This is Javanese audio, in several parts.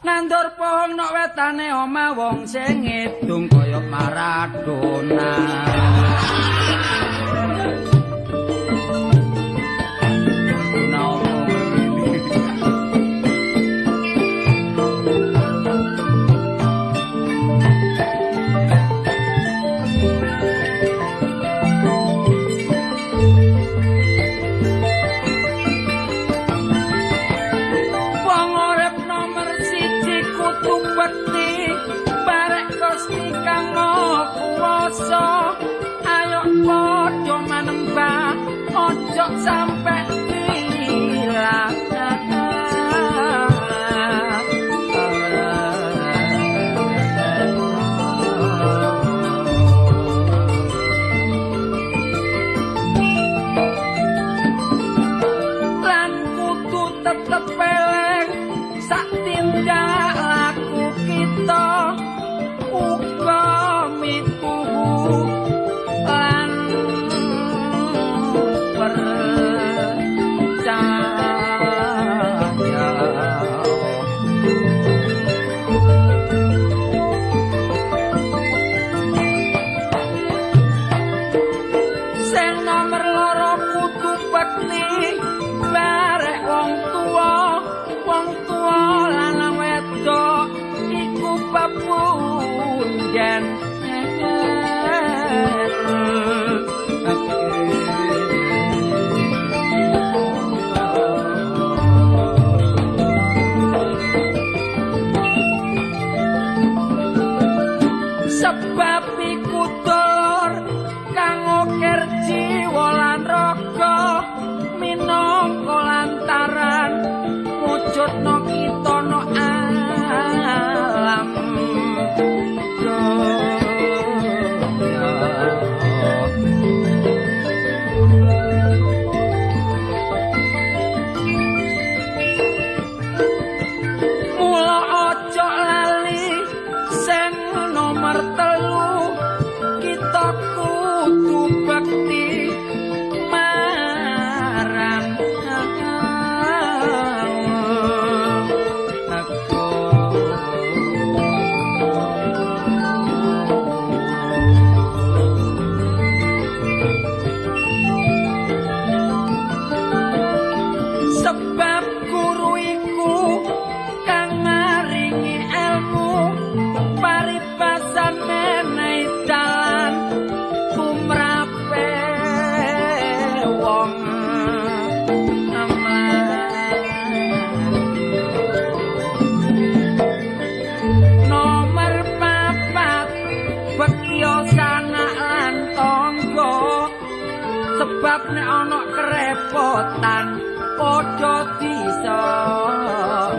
Nandur pohon nok wetane omah wong sing ngidung kaya Maradona. Ayo padha manembah, ojo sampe ilang. Lan kudu tetep eleng sak tindak laku kita uga mituhu lan percaya. Sing nomor loro kudu bekti barek wong tuwa, wong tuwa lanang wedok iku pepunden. Sebab iku dulur kang okir jiwa lan raga minangka lantaran mujudna kita no alam dunya. Mula aja lali sing nomor telu, kita kudu bekti marang sebab guru iku kang maringi ilmu paribasan menehi dalan tumrape wong nomor papat bekya sanak lan tangga sebab nek ana kerepotan padha disangga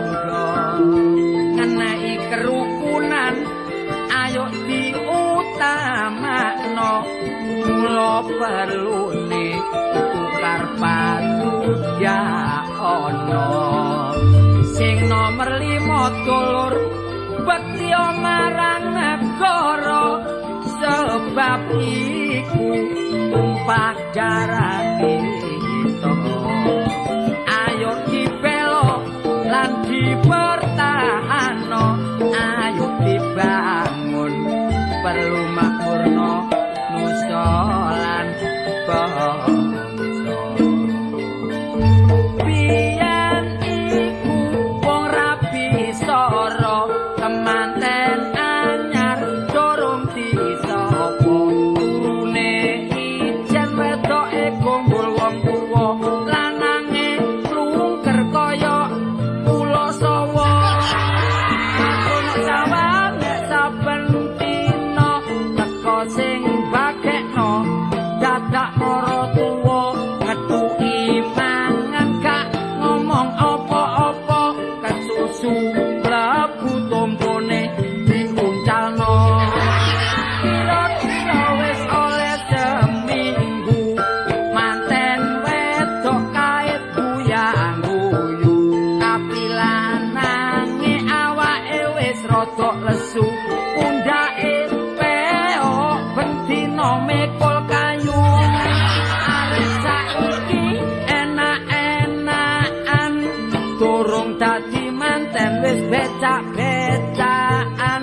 ngeneki kerukunan ayo diutamakno mula perlune tukar padu ya ana. Sing nomor 5 dulur bekti marang negara sebab iku tumpah darah kita. Ayo dibela lan dipertahanno, ayo dibangun perlu makmurno nusa lan bangsa. Biyen iku wong rabi soro kemanten anyar durung disapa turune ijen wedoke gombol wong tuwa lanange klungker kaya pulo sawa. Aku sawang nek saben dina teko sing bagekno dadak mara tuwa ngetuki mangan gak ngomong apa-apa kesusu mlebu tompone diuncalno. Kira-kira wis oleh seminggu manten wedok kait guyang-guyu kapilanange awake wis rada lesu pundhake peok ben dina mikul kayu. Arep saiki enak-enakan durung dadi manten wis beda. becak-becakan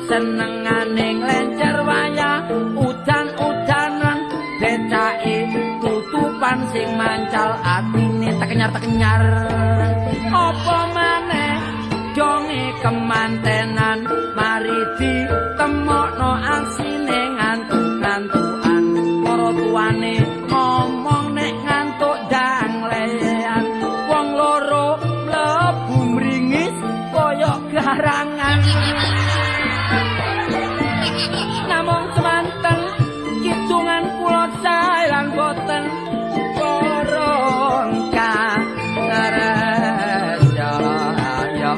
senengane nglencer wayah udan-udanan becake tutupan sing mancal atine tekenyar-tekenyar apa maneh donge kemantenan mari ditemokno aksine ngantuk-ngantukan para tuane ngomong nek ngantuk ndang lean wong loro mlebu mringis kaya garangan namung semanten kidungan kula sae lan boten porong kareja ya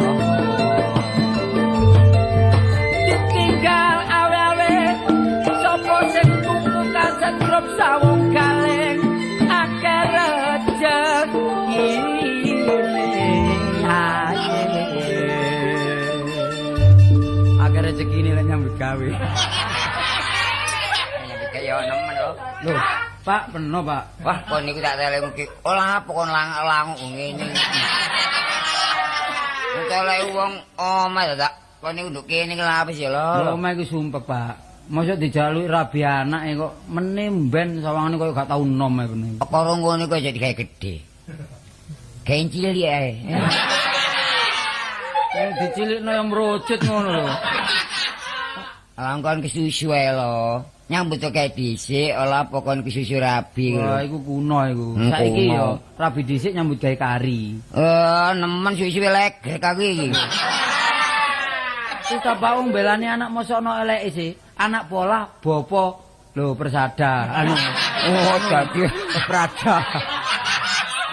ditinggal awe-awe sapa sing tuku kaset grup sawung kaleng akeh rejeki. Akeh rezekine lek nyambut gawe. Nyambut gawe ya nemen lho. Lho, Pak, peno, Pak. Wah, kon niku tak teleng iki. Olah apa kon lang-langu ngene. Telek wong omah ta, tak. Kon niku nduk kene iki lha apa sih lho? Lho, omah iku sumpek, Pak. Mosok dijaluki rabi anake kok meneh mben sawangane koyo gak tau nom ae kene. Perkara ngono iku aja digawe gedhe. Gawe cilik ae. Dicilikno ya mrucut ngono lho. Langkon kesusu ae lho. Nyambut kae dhisik, ora apa kon kesusu rabi. Wah, iku kuno iku. Saiki ya rabi dhisik nyambut gawe kari. Nemen susu leger aku iki. Wis ta Pak wong belani anak mosok ana eleke sih. Anak pola bapa lho persada. Anu. Oh, dadi Prada.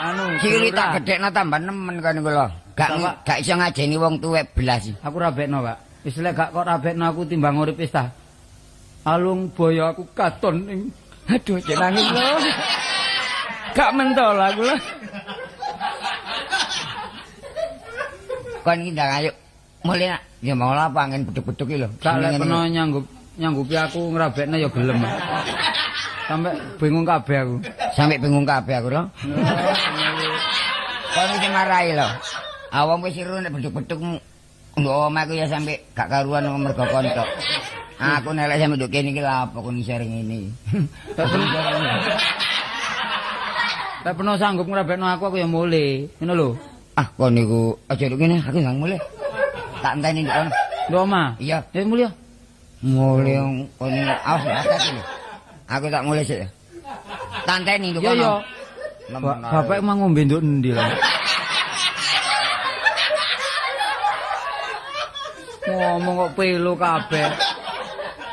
Anu, cilik tak gedhekno tambah nemen kon iku lho. Gak iso ngajeni wong tuwek belas. Aku rabekno, Pak. Wis lek gak kok rabekno aku timbang urip wis ta. Alung boyo aku katon ing aduh cek nangis lho. Gak mentol aku lho. Kon iki ndang ayo mulih nak. Ya mau lah angin beduk-beduk iki lho. Gak lek peno nyanggupi aku ngrabekno ya gelem. Sampai bingung kabeh aku. Sampai bingung kabeh aku lho. Kon iki marahi lho. Awang wis seru nek beduk-beduk nduk omah aku ya sampe gak karuan mergo kon tok. Aku nek sampe nduk kene iki lha apa kon isor ngene. Lek peno sanggup ngrabekno aku ya mulih. Ngono lho. Ah kon niku aja nduk kene aku ndang mulih. Tak enteni nduk kono. Nduk omah? Iya. Ya mulih. Mulih kon awas hati-hati lho. Aku tak mulih sik. Tak enteni nduk kono. Iya iya. Bapak emang ngombe nduk endi lho? Ngomong kok pelo kabeh.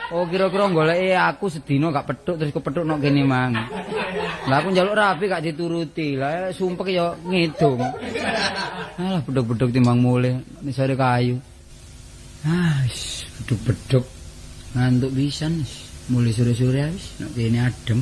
Oh kira-kira goleki aku sedina gak petuk terus kepethuk nok kene mang. Lah aku njaluk rabi gak dituruti. Lah sumpek ya ngidung. Alah beduk-beduk timbang mulih nisore kayu. Ah, beduk-beduk ngantuk pisan wis. Mulih sore-sore wis nok kene adem.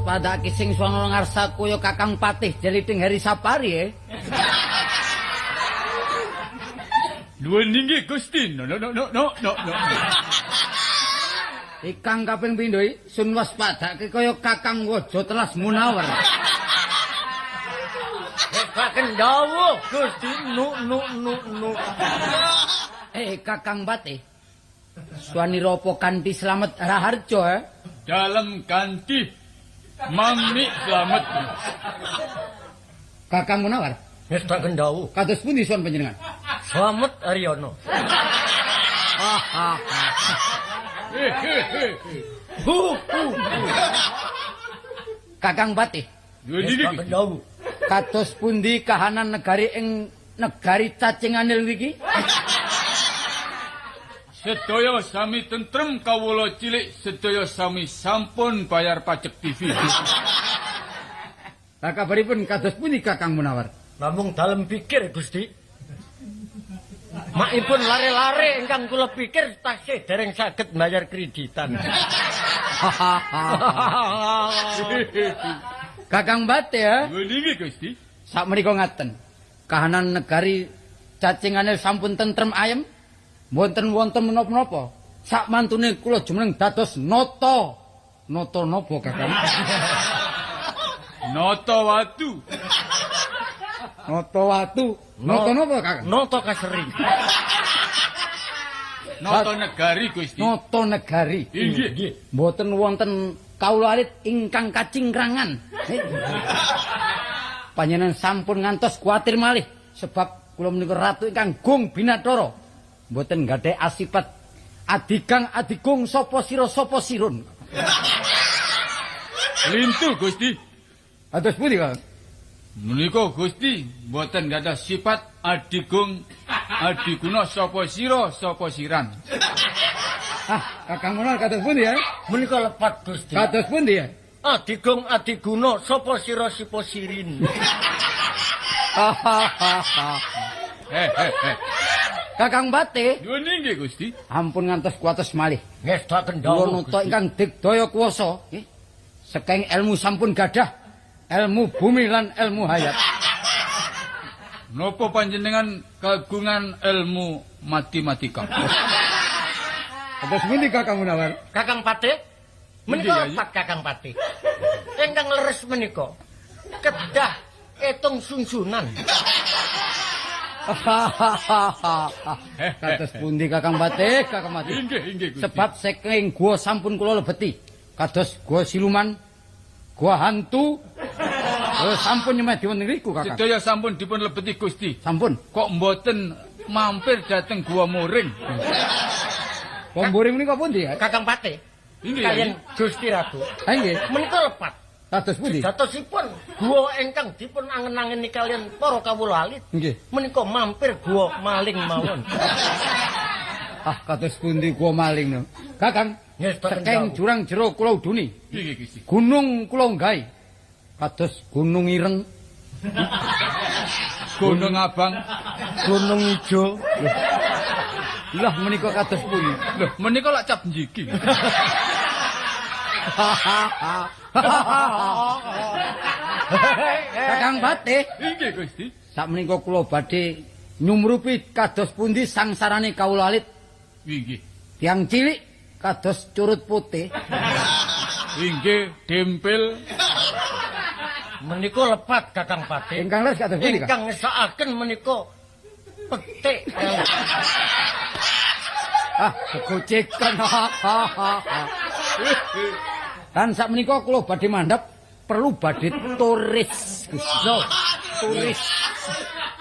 Padake sing sono ngarsaku ya Kakang Patih Jeliting Heri Sapari e. Nuwun inggih Gusti. No no no no no no. Ikang kaping pindho iki sun waspadake kaya Kakang Waja Telas Munawar. Hebaken dawuh Gusti. No no no no. Kakang Patih. Suwanira apa kanthi slamet raharja eh? Dalem ganti Mami slamet. Kakang Munawar, Ngestakaken dawuh. kados pundi sowan panjenengan? Slamet Aryono. Kakang Patih, Ngestakaken dawuh. kados pundi kahanan negari ing negari Cacinganil niki? Sedaya sami tentrem kawula cilik, sedaya sami sampun bayar pajak TV. Lah kabaripun kados pundi Kakang Munawar? Namung dalem pikir Gusti. Makipun lare-lare ingkang kula pikir tasih dereng saged mbayar kreditan. Kakang Patih ya. Nggih Gusti. Sakmenika ngaten. Kahanan negari Cacinganil sampun tentrem ayem. Mboten wonten menapa-menapa. Sak mantune kula jumeneng dados nata. Nata napa Kakang? Nata watu. Nata watu. Nata napa Kakang? Nata kaseri. Nata negari Gusti. Nata negari. Inggih. Mboten wonten kawula alit ingkang kacingkrangan. Panjenengan sampun ngantos kuwatir malih sebab kula menika ratu ingkang gung binathara. Mboten gadhahi asipat adigang adigung sapa sira sapa sirun. Lintu Gusti. Atus pundi Kang? Menika Gusti mboten gadah sifat adigung adiguna sapa sira sapa siran. Ah, Kakang Munawar kados pundi ya? Menika lepat Gusti. Kados pundi ya? Adigung adiguna sapa sira sapa sirin. Kakang Patih, Nyuwun inggih Gusti. ampun ngantos kuwatos malih. Ngestakaken Kula dawuh. nata ingkang digdaya kuwasa, nggih. Saking ilmu sampun gadah, ilmu bumi lan ilmu hayat. Napa panjenengan kagungan ilmu matematika? Kados pundi Kakang Munawar? Kakang Patih, menika Inggih, Yayi. lepat Kakang Patih. Ingkang leres menika kedah etung sungsunan. Kados pundi Kakang Patih, Kakang Patih? Inggih, inggih Gusti. Sebab saking gua sampun kula lebeti. Kados gua siluman, gua hantu, sampun nyemedi wonten ngriku Kakang. Sedaya sampun dipun lebeti Gusti. Sampun. Kok mboten mampir dhateng gua muring? Pemburing menika pundi ya? Kakang Patih, Inggih, kalian Yayi. Gusti Ratu. Ha nggih. Menika lepat. Kados pundi? Jatosipun gua ingkang dipun angen-angeni kalian para kawula alit. Nggih. Menika mampir gua maling mawon. Ah, kados pundi gua maling no. Kakang, Ngestakaken saking dawuh. jurang jero kula uduni, Inggih Gusti. gunung kula unggahi. Kados Gunung Ireng, Gunung Abang. Gunung Ijo. Lah menika kados pundi? Loh, menika lak cap njiki. Kakang Patih, Inggih Gusti. sakmenika kula badhe nyumrupi kados pundi sangsarane kawula alit Inggih. tiyang cilik kados curut putih. Inggih dempel. Menika lepat Kakang Patih. Ingkang leres kados pundi, Kang? Ingkang ngesakaken menika petik. Ah, kegocekan. Lan sakmenika kula badhe mandhap perlu badhe turis, Gusti. Turis.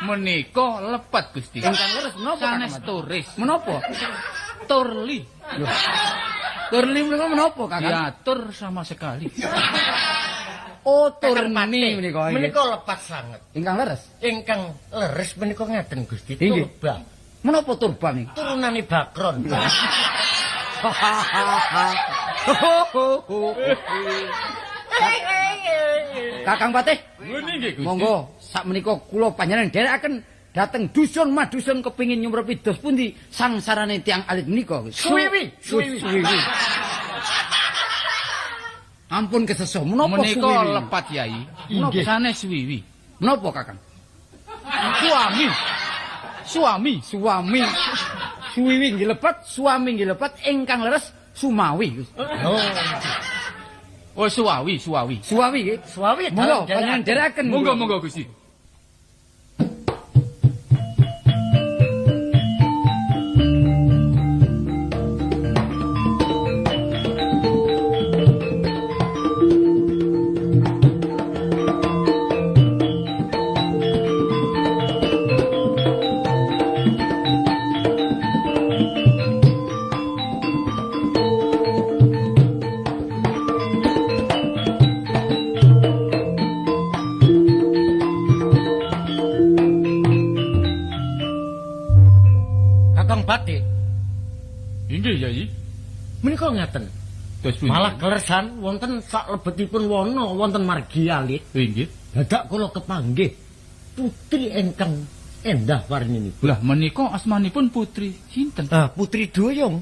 Menika lepat Gusti. Ingkang leres menapa? Kakang Sanes Patih? turis. Menapa? Turli. Loh. Turli menika menapa, Kakang? Diatur sama sekali. Oh, Kakang turni Patih, menika inggih. Menika lepat sanget. Ingkang leres. Ingkang leres menika ngaten Gusti. Inggih. Turba. Menapa turba menika? Turunane Bakron. Kakang Patih, Nyuwun inggih Gusti. monggo sakmenika kula panjenengan dherekaken dhateng dusun madusun kepingin nyumrepi dos pundi sangsarane tiyang alit menika. Suwiwi, suwiwi. Suwiwi. Ampun keseso, menapa Menika suwiwi? lepat Yai. Inggih. Sanes wiwi. Menapa Kakang? Suami. Suami. Suami. Suwiwi nggih lepat, suami nggih lepat, ingkang leres sumawi. Oh, Oh, suawi, suawi. Suawi nggih. Suawi Monggo dalem panjenengan dherekaken. Monggo monggo Gusti. Inggih, Yayi. Menika ngaten. Terus pundi? Malah keleresan wonten saklebetipun wana wonten margi alit. Inggih. Dadak kula kepanggih putri ingkang endah warninipun. Lah menika asmanipun putri sinten? Ah, Putri Doyong.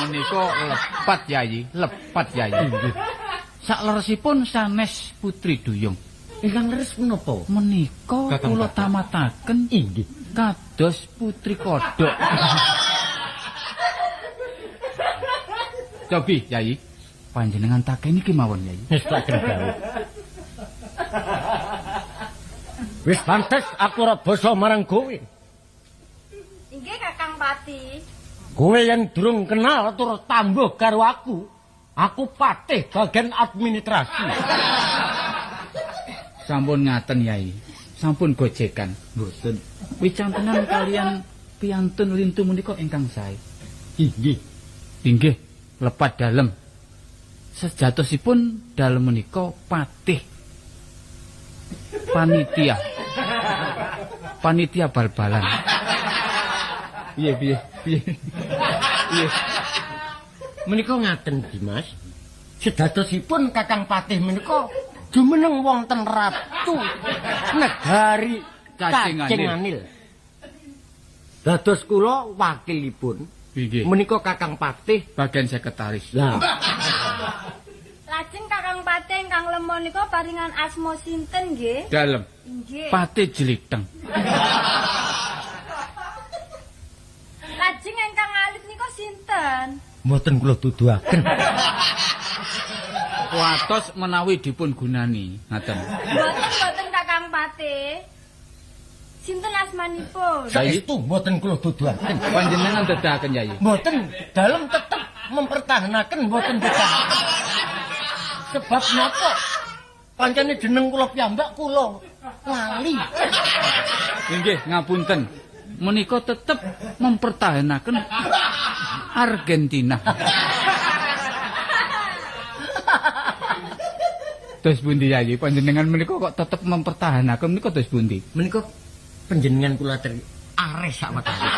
Menika lepat Yayi, lepat Yayi. Inggih. Sakleresipun sanes Putri Duyung. Ingkang leres menapa? Menika Kakang kula Patih. tamataken Inggih. kados Putri Kodhok. Cobi Yayi, panjenengan takeni kemawon Yayi. Nestaken dawuh. Wis pantes aku ora basa marang kowe. Inggih Kakang Pati. Kowe yen durung kenal tur tambuh karo aku. Aku patih bagian administrasi. Sampun ngaten Yai. Sampun gojekan. Mboten. Wicantenan kalian piantun lintu menika ingkang sae. Inggih. Inggih, lepat dalem. Sejatosipun dalem menika patih panitia. Panitia bal-balan. Piye piye piye. Piye. Menika ngaten Dimas. Sedadosipun Kakang Patih menika jumeneng wonten ratu negari Cacing Anil. Cacing Anil. Dados kula wakilipun Inggih. menika Kakang Patih. Bagian sekretaris. Lah, Lajeng Kakang Pati ingkang lemo nika paringan asma sinten nggih? Dalem Inggih. patih jeliteng. Lajeng ingkang alit nika sinten? mboten kula duduhaken. Kuatos menawi dipun gunani, ngaten. Mboten mboten Kakang Pati. Sinten asmanipun? Saestu mboten kula duduhaken. Panjenengan dedaken Yai. Mboten, dalem tetep mempertahankan mboten dedahaken. Sebab napa? Pancene jeneng kula piyambak kula lali. Inggih, ngapunten. Menika tetep mempertahankan Argentina. Terus pundi Yai? Panjenengan menika kok tetep mempertahankan menika terus pundi? Menika panjenengan kula aturi areh sawetawis.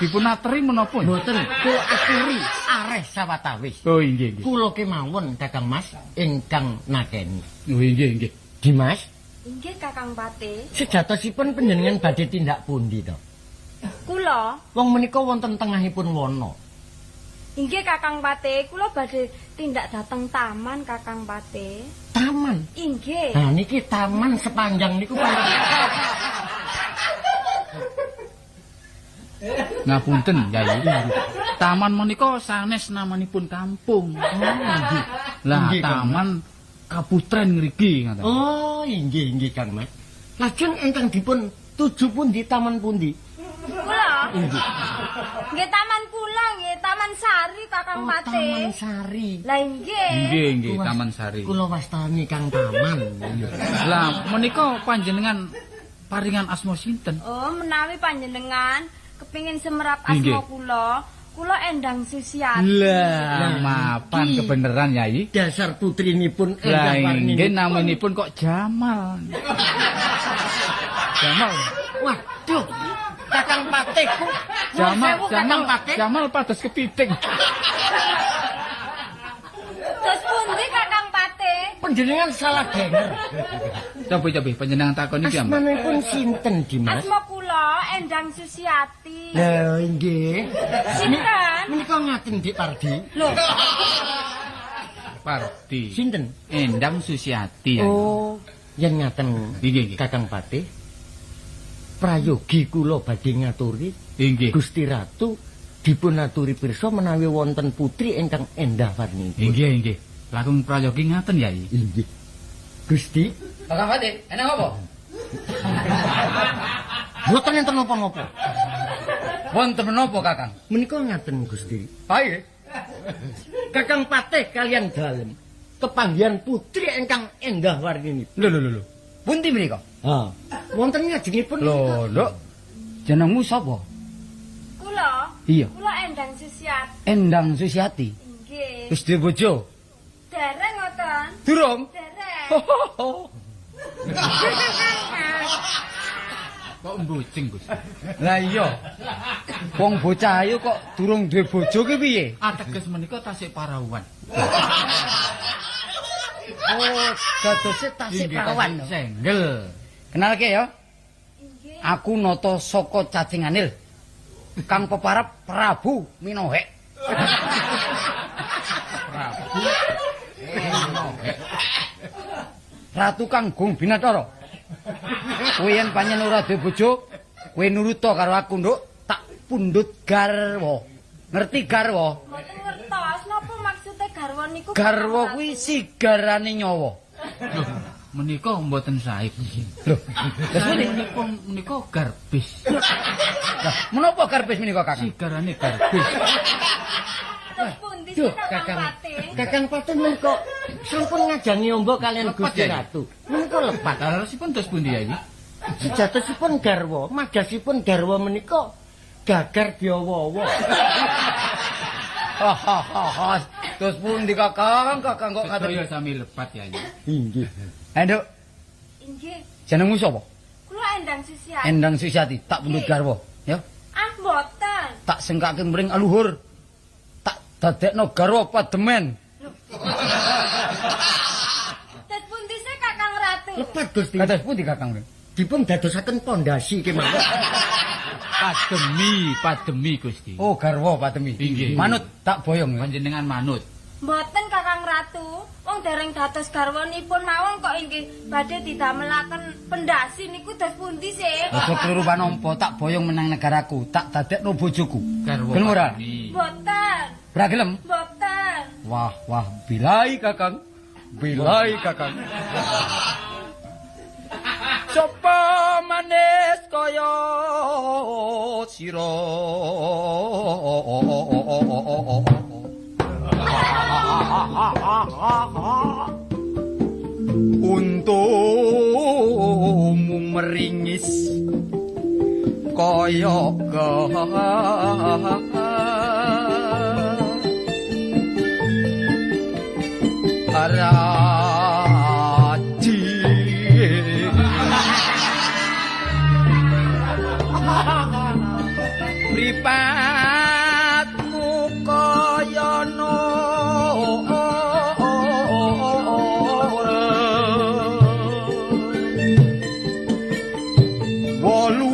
Dipun ateri menapa? Mboten, kula aturi areh sawetawis. Oh inggih inggih. Kula kemawon Kakang Mas ingkang nakeni. Oh inggih inggih. Dimas, Inggih Kakang Pati. sejatosipun panjenengan badhe tindak pundi to? Kula Wong menika wonten tengahipun wana. inggih Kakang Pati, kula badhe tindak dateng taman Kakang Pati. Taman. Inggih. Nah niki taman sepanjang niku paling Ngapunten Yai. Taman menika sanes namanipun kampung. nggih. Lah Inggih, Kang. taman Kaputren ngriki ngaten. Oh, inggih inggih Kang Mas. Lajeng ingkang dipun tuju pundi taman pundi? Kula Inggih. nggih taman kula nggih Taman Sari Kakang Oh, Pati. Taman Sari. Lah inggih. Inggih inggih Taman Sari. Kula wastani Kang Taman. Lah menika panjenengan paringan asma sinten? Oh, menawi panjenengan kepingin semerap asma Inggih. kula, kula Endang Susiati. Lah mapan iki. kebeneran Yai. Dasar putrinipun Lah Endang inggih Warninipun. naminipun kok Jamal. Jamal. Waduh. Kakang Patihku. Jamal, Nuwun sewu, Jamal, Kakang Patih. Jamal pados kepiting. Terus pundi Kakang Patih? Panjenengan salah denger. Coba coba panjenengan takoni piyambak. Asmanipun sinten, Dimas? Asma kula Endang Susiati. Lha inggih. Sinten? Menika ngaten Dik Pardi. Lho, Parti. Sinten? Endang Susiati. Yai. Oh, yen ngaten Inggih, nggih. Kakang Patih. Prayogi kula badhe ngaturi Inggih. Gusti Ratu dipun aturi pirsa menawi wonten putri ingkang endah warninipun. Inggih, inggih. Langkung prayogi ngaten Yai. Inggih. Gusti, Kakang Patih, enak apa? mboten enten napa-napa. Wonten menapa Kakang? Menika ngaten Gusti. Pae. Kakang Patih kalian dalem kepanggihan putri ingkang endah warninipun. Lho lho lho lho. Pundi mriku? Ha. Wonten ngajengipun Lho, Nduk. Jenengmu sapa? kula Iya. kula Endang Susiati. Endang Susiati. Inggih. Wis duwe bojo? Dereng ngoten. Durung. Dereng. Kok mboceng, Gusti? Lah iya. Wong bocah ayu kok durung duwe bojo ki piye? Ateges menika tasik parawan. Oh, dadose tasik parawan. Senggel. Kenalke ya. Inggih. Aku nata saka cacing anil. Kang peparap Prabu Minohek. Prabu Minohek. Ratu Kang Gung Binathara. Kowe yen pancen ora duwe bojo, kowe nuruta karo aku, Nduk, tak pundhut garwa. Ngerti garwa? Mboten ngertos napa maksude garwa niku? Garwa kuwi sigarane nyawa. Loh, menika mboten sae. Lho, terus pundi? Menika garbis. Lah, menapa garbis menika, Kakang? Sigarane garbis. Terus pundi Duh, sih Kakang Patih? Kakang Patih menika sampun ngajangi ombo kalian Lepat, Gusti ya? Ratu. Menika lepat. Leresipun terus pundi ya iki? Sejatosipun garwa, magasipun garwa menika gagar diawa-awa. Hahaha. Terus pundi Kakang? Kakang kok ngaten. Sedaya sami lepat ya iki. Inggih. Eh, Nduk, Inggih. jenengmu sapa? Kula Endang Susiati. Endang Susiati, tak pundhut garwa, ya. Ah, mboten. Tak sengkake mring aluhur. Tak dadekno garwa pademen. Terus pundi sih Kakang Ratu? Lepat Gusti. Kados pundi Kakang? Dipun dadosaken pondasi kemawon. Pademi, pademi Gusti. Oh, garwa pademi. Inggih. Manut tak boyong. ya. Panjenengan manut. Mboten Kakang Ratu, wong dereng dados garwanipun mawon kok inggih badhe didamelaken pendasi niku dos pundi sih? Aja kliru panampa, tak boyong menang negaraku, tak dadekno bojoku. Garwa Gelem ora? pademi. Mboten. Ora gelem? Mboten. Wah, wah, bilai Kakang. Bilai Kakang. Sopo manis kaya sira. Untumu meringis kaya Raji. Mripatmu kaya wolu.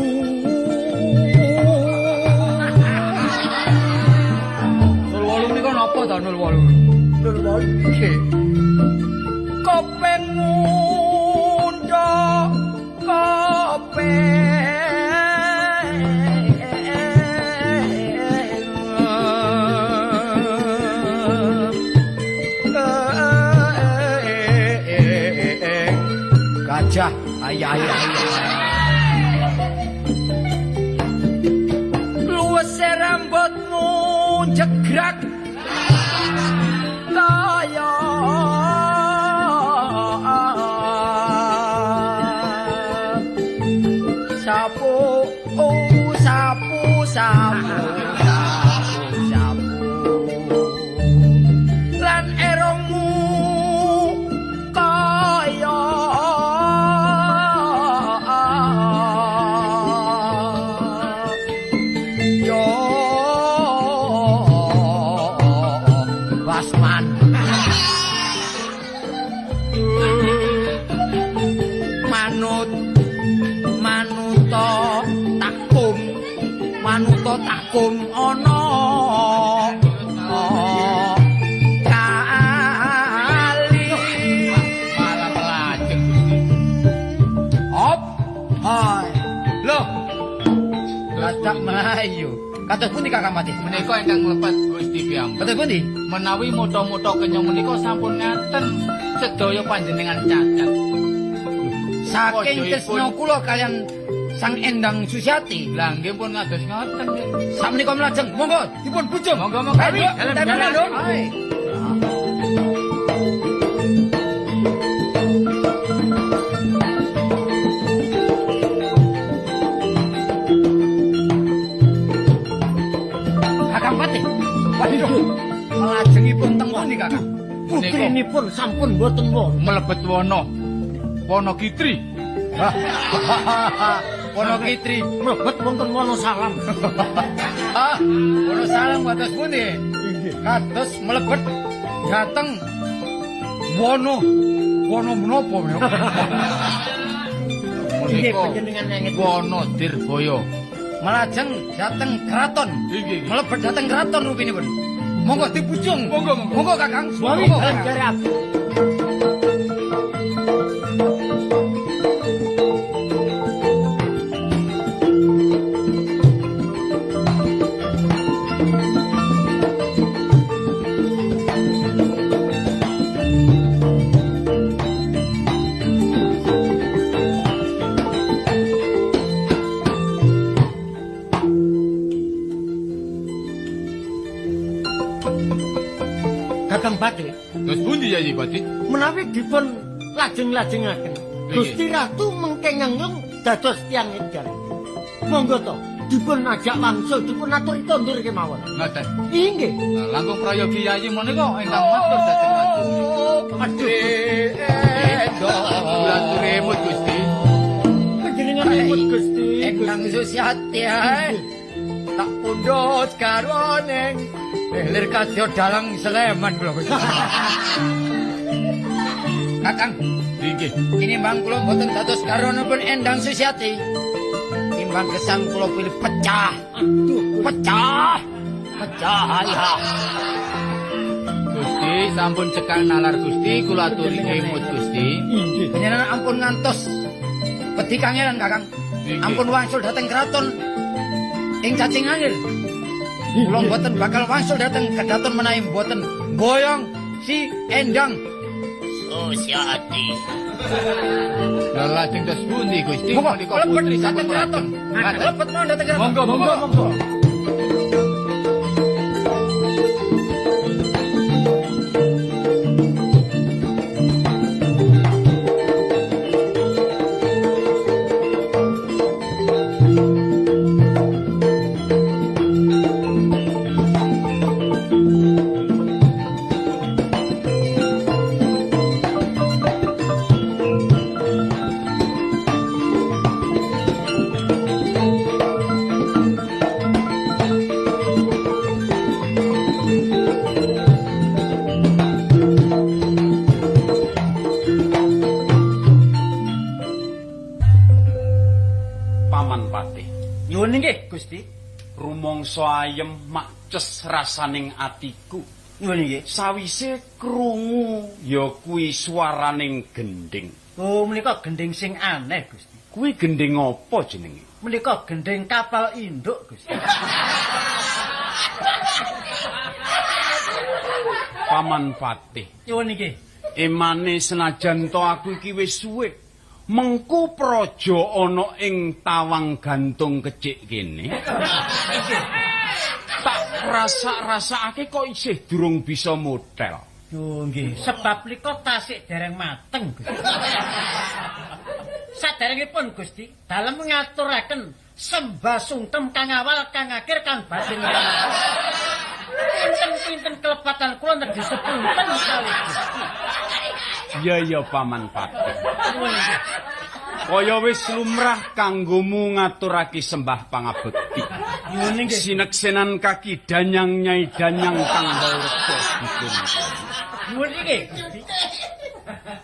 08 menika napa ta 08? 08 nggih. Kopeng mundha kopeng. Gajah ayah ayah. Luwese rambutmu jegrak kaya sapu, oh sapu, sapu, sapu, sapu. Lan erongmu kaya yo Basman. Manut manuta takum, manuta takum ana kali. Malah melajeng Gusti. Hop. Hai. Loh. Dadak mlayu. Kados pundi Kakang Patih? Menika ingkang lepat Gusti piyambak. Kados pundi? Menawi mutha-mutha kenya menika sampun ngaten sedaya panjenengan cacat. Saking tresna kula kalian Sang Endang Susiati. Lah nggih pun ngados ngoten nggih. Sakmenika mlajeng, monggo dipun bujung. Monggo monggo. Ayo, Dalem, temenan, dalem. Dong. Kakang Patih. Waduh. Melajengipun teng pundi, Kakang? Putrinipun sampun boten wonten. Mlebet wana. Wana Kitri. Wonokitri. Mlebet wonten Wonosalam. Ah, Wonosalam kados pundi? Kados mlebet dhateng Wono. Wono menapa menika? Inggih Menika panjenengan nyanget. Wono Dirbaya. Melajeng dhateng kraton. Inggih. Mlebet dhateng kraton rupinipun. Monggo dipujung. Monggo, monggo. Monggo Kakang. Wangi Monggo, Kakang. jare aku. Kakang Patih, Terus pundi Yayi Patih? menawi dipun lajeng-lajengaken, Gusti Ratu mengke ngengung dados tiyang edan. Monggo to, dipun ajak wangsul, dipun aturi kondur kemawon. Ngaten. Inggih. Nah, langkung prayogi Yayi menika ingkang matur dhateng ratu. Aduh, Kula aturi emut Gusti. panjenengan emut Gusti. Ingkang Susiati ae. Tak pundhut garwaning lir kadya dalang Sleman kula Gusti. Kakang, Inggih. tinimbang kula mboten dados garwanipun Endang Susiati. Timbang gesang kula pilih pecah. Aduh, Pecah. Pecah ya. Gusti sampun cekak nalar Gusti, kula aturi emut Gusti. inggih. Panjenengan ampun ngantos wedi kangelan Kakang. Inggih. Ampun wangsul dhateng kraton ing cacing angin. Kula mboten bakal wangsul dhateng kedaton menawi mboten boyong si Endang Susiati. Lah lajeng terus pundi Gusti? Monggo Menika mlebet putri sampun dhateng kraton. Ngaten. Mlebet mawon dhateng kraton. Monggo, monggo. Monggo. Paman Patih, Nyuwun inggih, Gusti. rumangsa ayem makces rasaning atiku. Nyuwun inggih. Sawise krungu ya kuwi swaraning gendhing. Oh, menika gendhing sing aneh, Gusti. Kuwi gendhing apa jenenge? Menika gendhing kapal induk, Gusti. Paman Patih, Nyuwun inggih. emane senajan to aku iki wis suwe mengku praja ana ing tawang gantung kecik kene. Tak rasa-rasakake kok isih durung bisa motel. Yo nggih, sebab nika tasik dereng mateng, Gusti. Saderengipun Gusti, dalem ngaturaken sembah sungkem kang awal, kang akhir, kang batin. Pinten-pinten kelepatan kula nedhi sepunten kalih Gusti. Ya ya Paman Patih. Nyuwun inggih. Kaya wis lumrah kanggomu ngaturake sembah pangabekti. Nyuwun inggih. Sineksenan kaki danyang nyai danyang kang baureksa dukun. Nyuwun inggih, Gusti.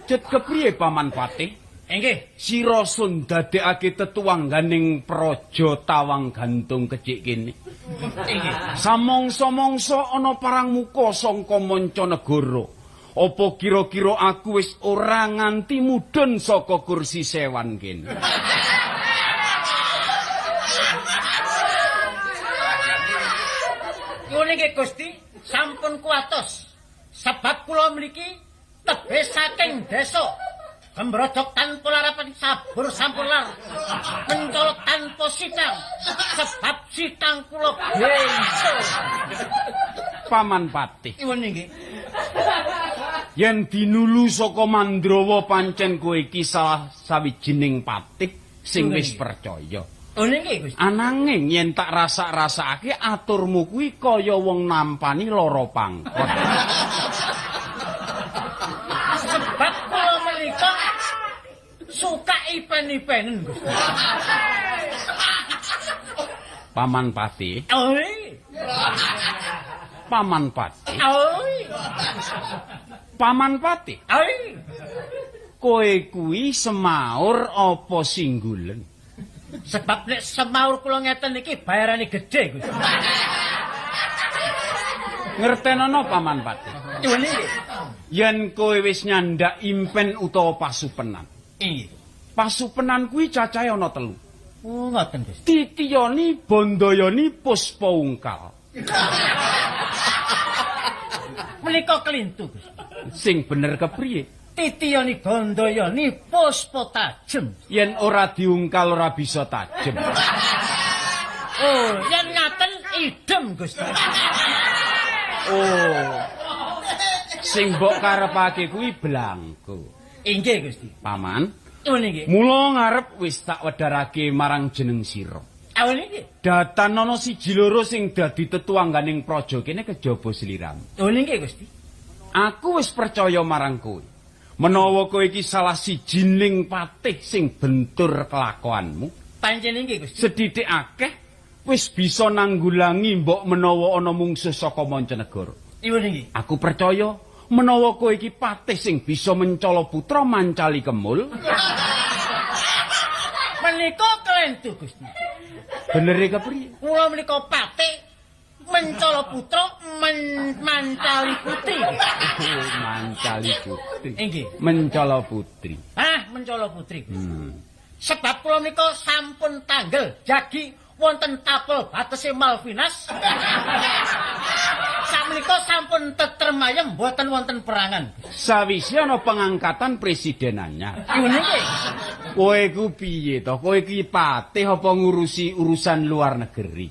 Jet kepriye Paman Patih? Inggih. Sira sun dadekake tetuwangganing praja tawang gantung kecik kene. Inggih. Samangsa-mangsa ana parang muka sangka mancanegara. Apa kira-kira aku wis ora nganti mudhun saka kursi sewan kene? Nyuwun inggih Gusti, sampun kuwatos. Sebab kula mriki tebih saking desa. Gembrodok tanpa larapan sabur sampun lar. Mencolot tanpa sitang. Sebab sitang kula bento. Paman Patih. Nyuwun inggih. Yen dinulu saka Mandrawa pancen kowe iki salah sawijining patih sing wis percaya. Oh nggih Gusti. Ananging yen tak rasa-rasakake aturmu kuwi kaya wong nampani lara pangkot. Sebab kula menika suka ipen-ipenen Gusti. Paman Patih, Oi. Paman Patih, Oi. Paman Patih. Oi. Kowe kuwi semaur apa singgulen? Sebab nek semaur kula ngeten iki bayarane gedhe, Gusti. Ngertenono Paman Patih. Nyuwun nggih. Yen kowe wis nyandak impen utawa pasupenan. Inggih. Pasupenan kuwi cacahe ana 3. Oh, ngoten, Gusti. Titiyoni, Bandayani, Puspa Ungkal. Menika kelintu, Gusti. Sing bener kepriye? Titiyoni Gandayani Puspa Tajem. Yen ora diungkal ora bisa tajem. Oh, yen ngaten idem, Gusti. Oh. Sing mbok karepake kuwi blangko. Inggih, Gusti. Paman, Nyuwun nggih. mula ngarep wis tak wedharake marang jeneng sira. Awon nggih. Datan ana siji loro sing dadi tetuangganing praja kene kejaba sliramu. Nyuwun nggih, Gusti. Aku wis percaya marang kowe. Menawa kowe iki salah sijining patih sing bentur kelakuanmu, Pancen nggih, Gusti. sedhithik akeh wis bisa nanggulangi mbok menawa ana mungsuh saka mancanegara. Nyuwun nggih. Aku percaya menawa kowe iki patih sing bisa mencala putra mancali kemul. Menika kelentu, Gusti. Benere kepriye? Kula menika patih mencala putra mancali putri. Oh, mancali putri. Inggih. Mencala putri. Ah, mencala putri, Gusti. Sebab kula menika sampun tanggel jagi wonten tapel batese Malvinas. Sakmenika sampun tetrem ayem mboten wonten perangan. Sawise ana pengangkatan presiden anyar. Nyuwun nggih. Kowe ku piye to? Kowe iki patih apa ngurusi urusan luar negeri?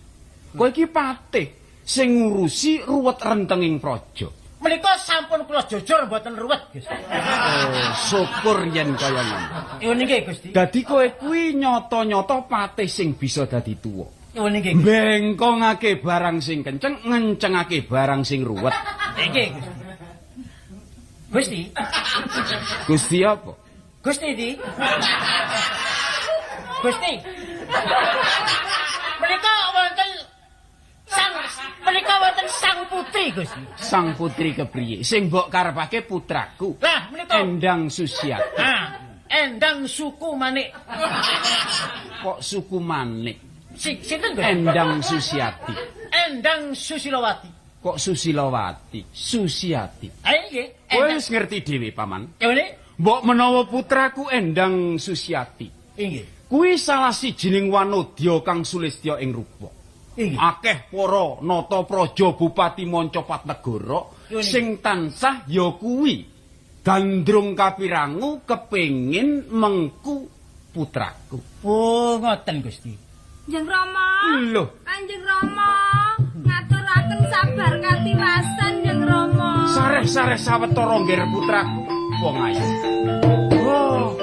Kowe iki patih sing ngurusi ruwet rentenging praja. Menika sampun kula jujur mboten ruwet, Gusti. Oh, syukur yen kaya ngono. Nyuwun nggih, Gusti. Dadi kowe kuwi nyata-nyata patih sing bisa dadi tuwa. Nyuwun nggih. Bengkongake barang sing kenceng, ngencengake barang sing ruwet. Nggih, Gusti. Gusti, Gusti apa? Gusti di. Gusti. Menika wonten menika wonten sang putri, Gusti. Sang putri kepriye? Sing mbok karepake putraku. Lah, menika Endang Susiati. Ah, Endang suku manik. Kok suku manik? Sinten, Gusti? Endang Susiati. Endang Susilawati. Kok Susilawati? Susiati. Ayo nggih. Kowe wis ngerti dhewe, Paman. Nyuwun. Mbok menawa putraku Endang Susiati Inggih. kuwi salah sijining wanodya kang sulistya ing rupa. Inggih. Akeh para nata praja bupati manca patnegara sing tansah ya kuwi gandrung kapirangu kepengin mengku putraku. Oh, ngoten Gusti. Kanjeng Rama. Lho, Kanjeng Rama, ngaturaken sabar katiwasan Kanjeng Rama. sareh-sareh sawetara ngger putraku wong ayu. Oh.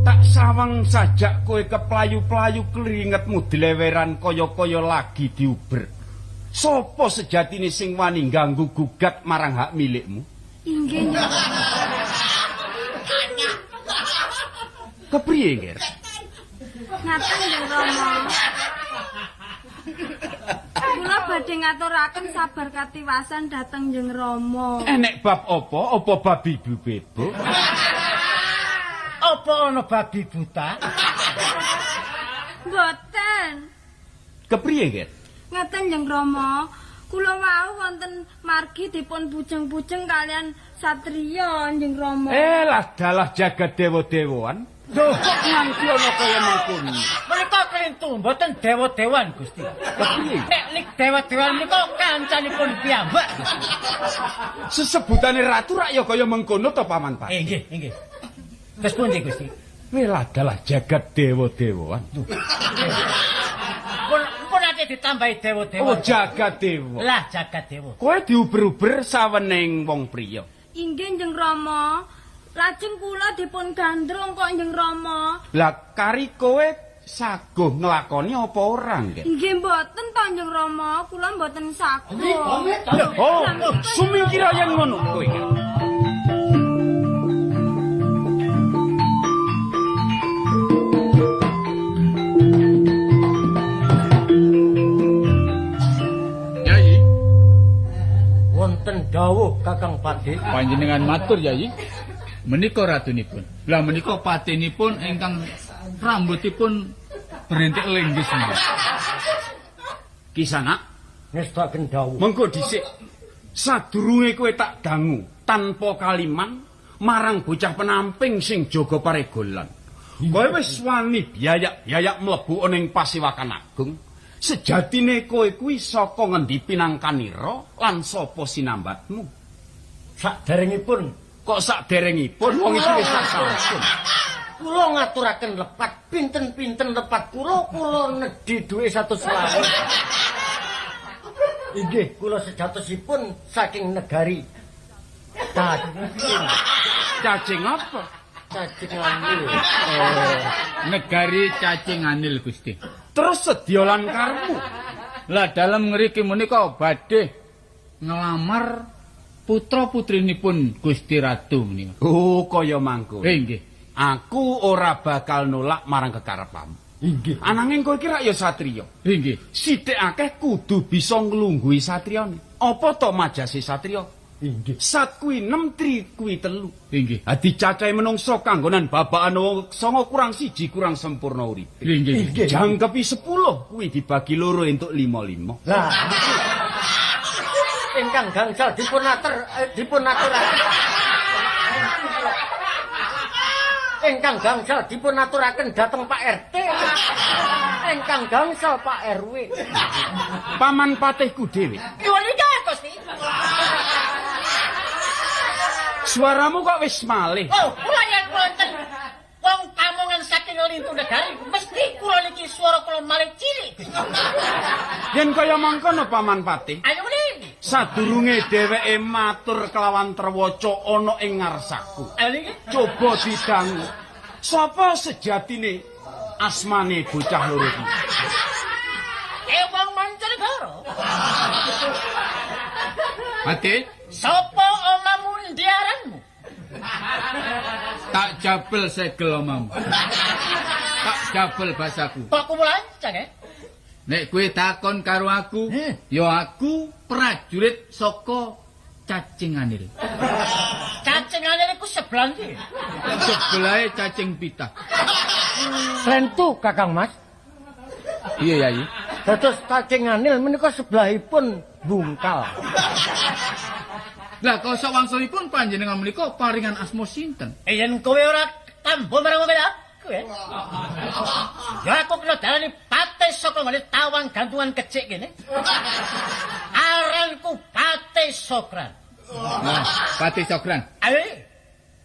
Tak sawang sajak kowe keplayu-playu klingetmu dleweran kaya-kaya lagi diuber. Sopo sejatine sing wani ganggu gugat marang hak milikmu? Inggih, Kanjeng. Kepriye, Nger? Ngaten Kanjeng Rama. Kula badhe ngaturaken sabar katiwasan dhateng Kanjeng Rama. Enek bab apa? Apa babi bu bebo? Apa ana babi buta? Mboten. Kepriye, Nger? Ngaten Kanjeng Rama. Kula wau wonten margi dipun bujeng-bujeng kalian satriya Kanjeng Rama. Lah dalah jagat dewa-dewan. Loh, kok nganti ana kaya mangkono? Menika kelintu mboten dewa-dewan, Gusti. Kepriye? Nek nik dewa-dewan menika kancanipun piyambak. Sesebutane ratu rak ya kaya mengkono to, Paman Patih? Inggih, inggih. Terus pundi, Gusti? Welah dalah jagat dewa-dewan. Pun ate ditambahi dewa-dewa. Oh, jagat dewa. Lah jagat dewa. Kowe diuber-uber sawening wong priya. Inggih Kanjeng Rama. Lajeng kula dipun gandrung kok Kanjeng Rama. Lah kari kowe saguh nglakoni apa ora, Nggih? Inggih mboten to Kanjeng Rama, kula mboten saguh. Oh, sumingkira yen ngono kowe. dawuh Kakang Patih. Panjenengan matur Yayi. Menika ratunipun. Lah menika patinipun ingkang rambutipun berintik lenggis. Kisanak Ngestakaken dawuh. Mengko dhisik. Sadurunge kowe tak dangu tanpa kaliman marang bocah penamping sing jaga paregolan. Kowe wis wani biayak-biayak mlebu ana ing pasewakan agung. Sejatine kowe kuwi saka ngendi pinangkanira lan sapa sinambatmu? Saderengipun Kok saderengipun wong iki wis tak sampun. Kula ngaturaken lepat pinten-pinten lepat kula, kula nedhi dhuwit 100.000. Inggih, kula sejatosipun saking negari Cacing. Cacing apa? Cacing anil. Oh, negari cacing anil Gusti. Terus sedya lan karepmu. Lah dalem ngriki menika badhe nglamar putra putrinipun Gusti Ratu menika. Oh, kaya mangkono. Nggih. Aku ora bakal nolak marang kekarepmu. Inggih. Ananging kowe iki rak ya satriya. Nggih. Sithik akeh kudu bisa nglungguhi satriyane. Apa to majase satriya? Inggih. Sat kuwi 6, tri kuwi 3. Nggih. Adi cacahe menungsa kanggonan babakan wong 9 kurang 1 kurang sempurna uripe. Nggih. Nggih. Jangkepi 10 kuwi dibagi loro entuk 5 5. Lah niki ingkang gangsal dipun atur dipun aturaken. Ingkang gangsal dipun aturaken dhateng Pak RT. Ingkang gangsal Pak RW. Paman patihku dhewe. Nyuwun ingkang Gusti. Suaramu kok wis malih. Oh, kula yen wonten wong pamongan saking lintu negari mesti kula niki swara kula malih cilik Gusti. Yen kaya mangkono Paman Patih, Ayo niki. sadurunge dheweke matur kelawan trewaca ana ing ngarsaku. Ayo niki. Coba didangu. Sapa sejatine asmane bocah loro iki? Wong mancanegara. Patih, Sapa omamu endi aranmu? tak jabel segel omamu. Tak jabel basaku. Kok kumulancang eh? Nek kowe takon karo aku, ya aku prajurit saka cacing anil. Cacing anil iku sebelah ndi? Sebelahe cacing pita. Rentu Kakang Mas. Iya, Yayi. Dados cacing anil menika sebelahipun bungkal. Lah kosok wangsulipun panjenengan menika paringan asma sinten? Yen kowe ora tambo marang kowe aku eh. Ya aku kena darani Patih saka nggone tawang gantungan kecik kene. Aranku Patih Sokran. Nah, Patih Sokran. Ayo.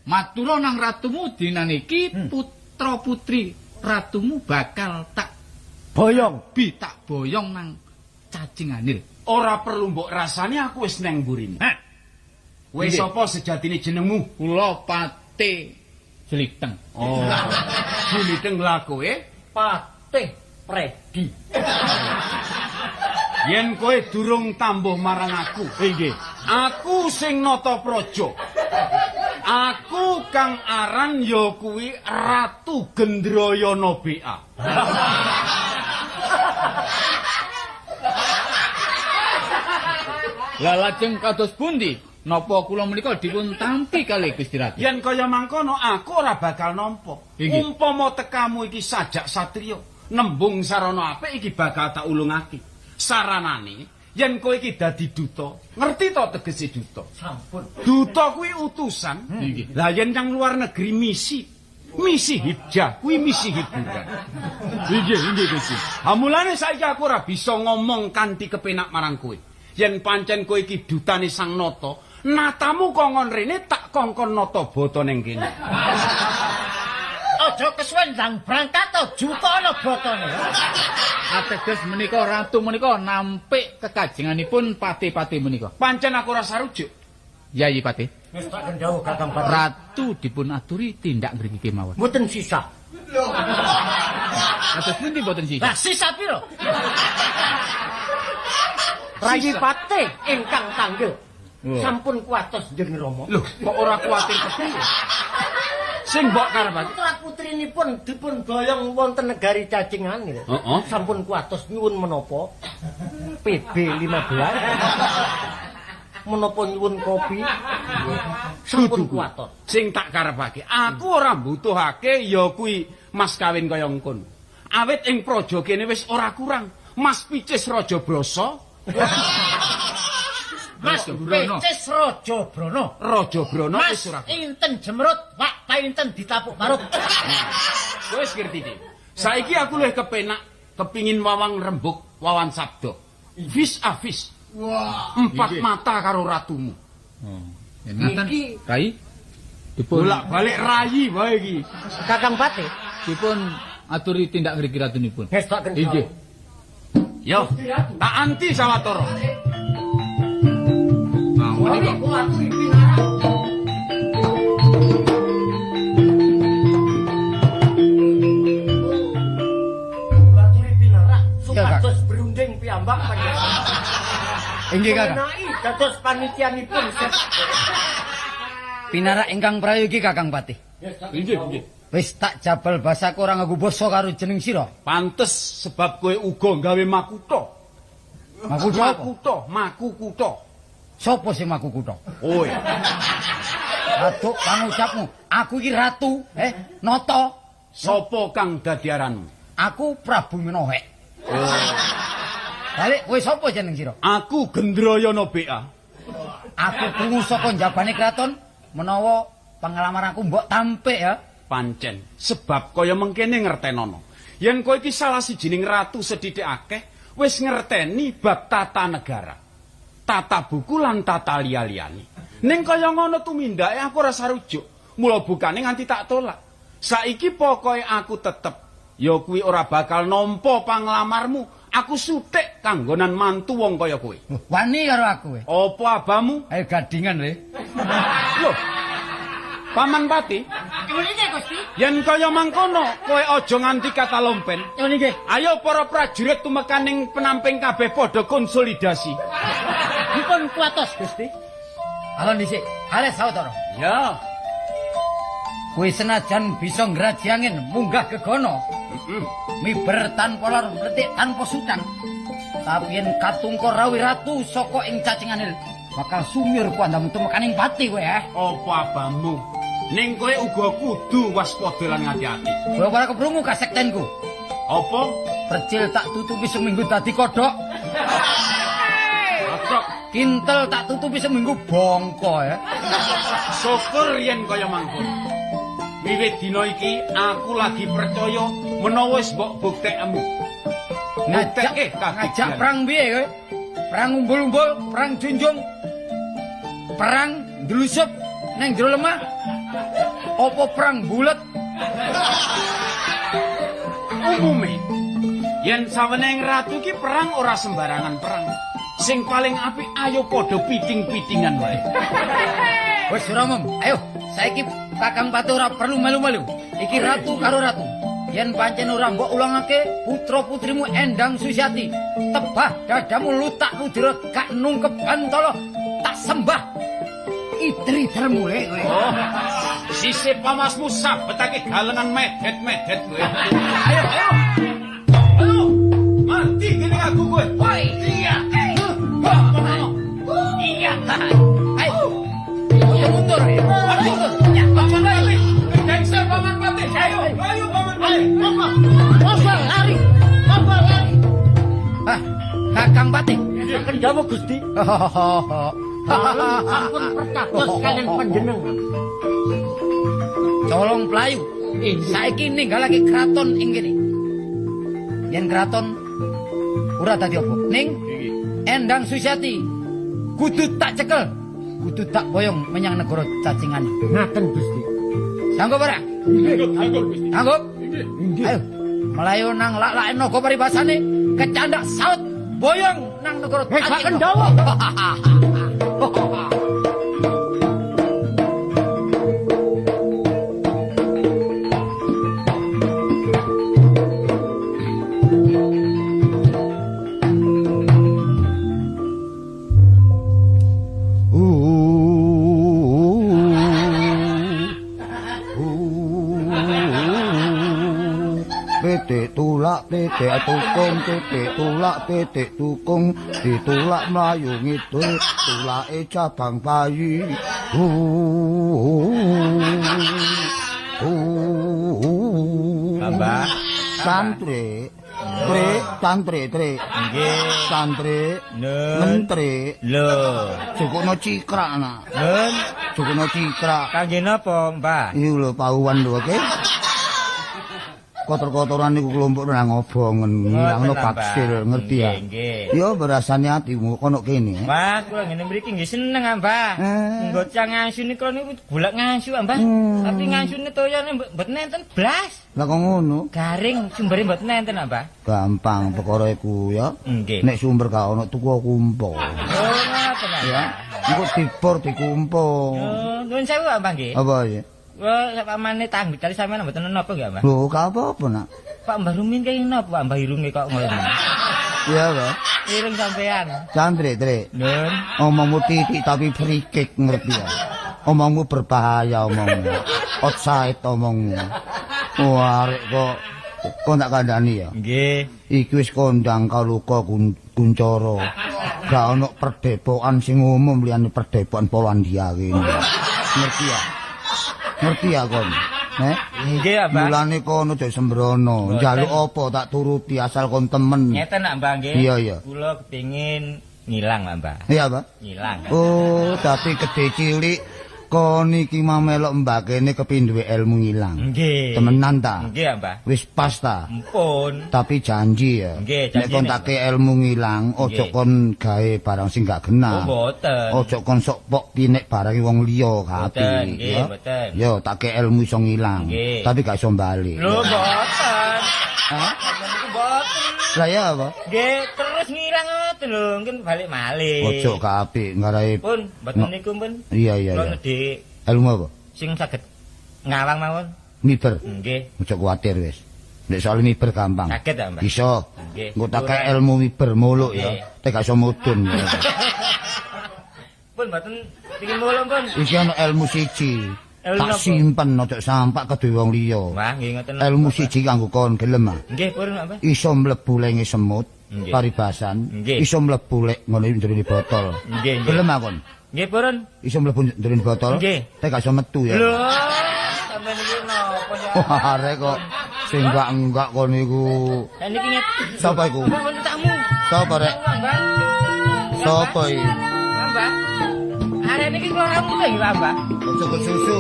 Matura nang ratumu dinane iki putra putri ratumu bakal tak boyong, bi tak boyong nang cacing anil. Ora perlu mbok rasani aku wis neng mburimu. Hah? Kowe sapa sejatine jenengmu? Kula Patih Jeliteng. Oh. Jeliteng lah kowe. Patih Predi. Yen kowe durung tambuh marang aku, Nggih. Aku sing nata praja. Aku kang aran ya kuwi Ratu Gendrayana BA. Lah lajeng kados pundi? Napa kula menika dipun tampi kalih Gusti Ratu? Yen kaya mangkono aku ora bakal nampa. Umpama tekamu iki sajak satriya, nembung sarana apik iki bakal tak ulungake. Saranane yen kowe iki dadi duta, ngerti to tegese duta? Sampun. Duta kuwi utusan. Lah yen nang luar negeri misi, misi hijjah kuwi misi hiburan. Inggih, inggih Gusti. Ha mulane saiki aku ora bisa ngomong kanthi kepenak marang kowe. Yen pancen kowe iki dutane Sang Nata, natamu kongkon rene tak kongkon nata bata ning kene. Aja kesuwen ndang berangkat to juta ana batane. Ateges menika ratu menika nampik kekajenganipun pati-pati menika. Pancen aku ora sarujuk. Yayi Patih. Wis tak kendhawuh Kakang Patih. Ratu dipun aturi tindak ngriki kemawon. Mboten sisa. Kados pundi mboten sisa? Lah sisa piro? Rayi Patih ingkang tanggel. Sampun kuwatos jeneng Rama. Lho, kok ora kuwatir kepiye? Sing mbok karepake putra putrinipun dipun boyong wonten negari cacing anil. Heeh. Sampun kuwatos nyuwun menapa? PB 15. Menapa nyuwun kopi? Sampun kuwatos. Sing tak karepake, aku ora mbutuhake ya kuwi mas kawin kaya ngkono. Awit ing praja kene wis ora kurang. Mas Picis Raja Brasa, Mas Picis Raja Brana. Raja Brana Mas wis ora kurang. inten jemrut, wak painten ditapuk marut. Wis ngerti iki. Saiki aku luwih kepenak kepingin wawang rembug, wawan sabda. Vis a vis. Wah, empat mata karo ratumu. Oh, ngaten. Rai. Dipun Bolak-balik rayi wae iki. Kakang Patih. Dipun aturi tindak ngriki ratunipun. Ngestokaken. Inggih. Yo, tak anti sawetara. Nah, menika. Aturi pinarak supados berunding piyambak panjenengan. Inggih, Kakang. Mengenai dados panitianipun. Pinarak ingkang prayogi Kakang Patih. Inggih, inggih. Wis tak jabal basaku ora nganggo basa karo jeneng sira. Pantes sebab kowe uga gawe makutha. Makutha apa? Makutha, maku kutha. Sopo sing maku kutha? Kowe. Aduh, pangucapmu. Aku iki ratu, nata. Sopo kang dadi aranmu? Aku Prabu Menohek. Oh. Balik, kowe sapa jeneng sira? Aku Gendrayana BA. Aku krungu saka njabane kraton menawa pengalaman aku mbok tampik ya. Pancen, sebab kaya mengkene ngertenono. Yen kowe iki salah sijining ratu sedhithik akeh, wis ngerteni bab tata negara. Tata buku lan tata liya-liyane. Ning kaya ngono tumindake aku ora sarujuk. Mula bukane nganti tak tolak. Saiki pokoke aku tetep ya kuwi ora bakal nampa panglamarmu. Aku sutik kanggonan mantu wong kaya kowe. Wani karo aku kowe. Apa abamu? Ayo gadingan le. Loh. Paman Pati, Nyuwun inggih Gusti. yen kaya mangkono kowe aja nganti katalompen. Nyuwun inggih. Ayo para prajurit tumekaning penamping kabeh padha konsolidasi. Dipun kuwatos Gusti. Alon dhisik, ale sawetara. Ya. Kowe senajan bisa ngraji angin munggah gegono. Miber tanpa lar mletik tanpa sutang. Tapi yen katungka rawuh ratu saka ing cacingane bakal sumir kuandamu tumekaning pati kowe ya. Apa abamu? Ning kowe uga kudu waspada lan ngati-ati. Kowe ora keprungu kasektenku. Apa? Percil tak tutupi seminggu dadi kodhok. Kodhok. Kintel tak tutupi seminggu bongko ya. Syukur yen kaya mangkono. Wiwit dina iki aku lagi percaya menawa wis mbok buktekmu. Ngajak, ngajak perang piye kowe? Perang umbul-umbul, perang junjung, perang ndlusup nang jero lemah. Apa perang bulet? Umume yen saweneng ratu ki perang ora sembarangan perang. Sing paling apik ayo padha piting-pitingan wae. Wis ora umum. Ayo, saiki Kakang Patih ora perlu melu-melu. Iki ratu karo ratu. Yen pancen ora mbok ulangake putra-putrimu Endang Susiati, tebah dadamu lutak ludira gak nungkep bantala, tak sembah idri-dermu le kowe. Oh. Sisih pamasmu sabetake galengan medet-medet kowe. Ayo, ayo. Ayo. Mati kene aku kowe. Woi, iya. Iya. Ayo. Ayo mundur. Mundur. Paman Patih. Gengser Paman Patih. Ayo, ayo Paman Patih. Monggo lari. Monggo lari. Ah, Kakang Patih. Kendhawa Gusti. Sampun perkados kaliyan panjenengan. Colong playu. Saiki ninggalake kraton ing kene. Yen kraton ora dadi apa. Ning Endang Susiati kudu tak cekel, kudu tak boyong menyang negara cacingane. Ngaten Gusti. Sanggup ora? Sanggup, sanggup Gusti. Sanggup? Nggih. Ayo, melayu nang lak-lake naga paribasane, kecandak saut boyong nang negara Hei, Kendhawa. Pitik tulak Tulak titik tukung titik tulak titik tukung ditulak mlayu ngidul tulake cabang bayi. Mbah. Santri. Tri, santri, tri. Nggih. Santri. Nun. Mentri. Lho. Jukukno cikrak nak. Nun. Jukukno cikrak. Kangge napa, Mbah? Iku lho pauan lho, oke. Kotor-kotoran niku kelompok nang obongen, ngilangno baksil, ngerti ya? Nggih. Ya berasane atimu kono kene. Wah, kula ngene mriki nggih seneng, Mbah. Nggocang ngasu niku niku golek ngasu, Mbah. Tapi ngasune toyone mboten enten blas. Lah kok ngono? Garing sumbere mboten enten, Mbah. Gampang perkara iku ya. Nggih. Nek sumber gak ono tuku kumpo. Oh, ngoten, Ya. Engko dibor dikumpo. Oh, nuwun sewu, Mbah nggih. Apa ya? Wah, pamane tanggut kali sampean mboten napa nggih, Mbah? Lho, gak apa-apa, nak. Pak Mbah Rumin kaya napa Pak Mbah irunge kok ngono? Iya, Pak. Irung sampean. Santri, Tri. Nun. Omongmu titik tapi free kick ngerti ya. Omongmu berbahaya omongmu. Outside omongmu. Wah, arek kok kok tak kandhani ya. Nggih. Iki wis kondang kaluka kuncara. Gak ono perdepokan sing umum liyane perdepokan Polandia kene. Ngerti ya? Ngerti ya kon? Nggih, Mbah. Mulane kono aja sembrono. Njaluk apa tak turuti asal kon temen. Ngeten nak Mbah nggih. Iya, iya. Kula kepengin ngilang, Mbah. Iya, Mbah. Ngilang. Oh, dadi gedhe cilik kon iki mau melok mbah kene kepindhuwe ilmu ngilang. Nggih. Temenan ta? Nggih, Mbah. Wis pas ta? Mpun. Tapi janji ya. Nggih, nek kon take ilmu ngilang, aja kon gawe barang sing gak genah. Oh, mboten. Aja kon sok pok pinek barange wong liya kabeh. Nggih, mboten. Yo, take ilmu iso ngilang, tapi gak iso bali. Lho, mboten. Hah? Mboten. Lah ya apa? Nggih, terus ngilang ngoten lho, mungkin balik malih. Ojo kabeh ngarai. Pun, mboten niku pun. Iya, iya, Kula iya. nedhik Ilmu apa? Sing saged ngawang mawon. Miber. Nggih. Ojo kuwatir wis. Nek soal miber gampang. Saged ta, Mbah? Iso. Nggih. Engko tak kei ilmu miber muluk ya. Tek gak iso mudun. Ya. Pun mboten pingin muluk pun. Iki ana ilmu siji. Ilmu Tak napa? simpen aja sampak keduwe wong liya. Wah, nggih ngoten. Ilmu siji kanggo kon gelem ah. Nggih, pun, Mbah. Iso mlebu lenge semut, Nggih. paribasan. Nggih. Iso mlebu lek ngono jerone botol. Nggih, nggih. Gelem ah kon? Nggih, purun. Iso mlebu jerone botol? Nggih. Tek gak iso metu ya. Lho, sampeyan iki napa ya? Wah, arek kok sing enggak-enggak kon niku. Lah niki nget. Sapa iku? Pun tamu. Sapa rek? Mbah. Sapa iki? Mbah. Arek niki kula ramu ta iki, Mbah. Ojo kesusu.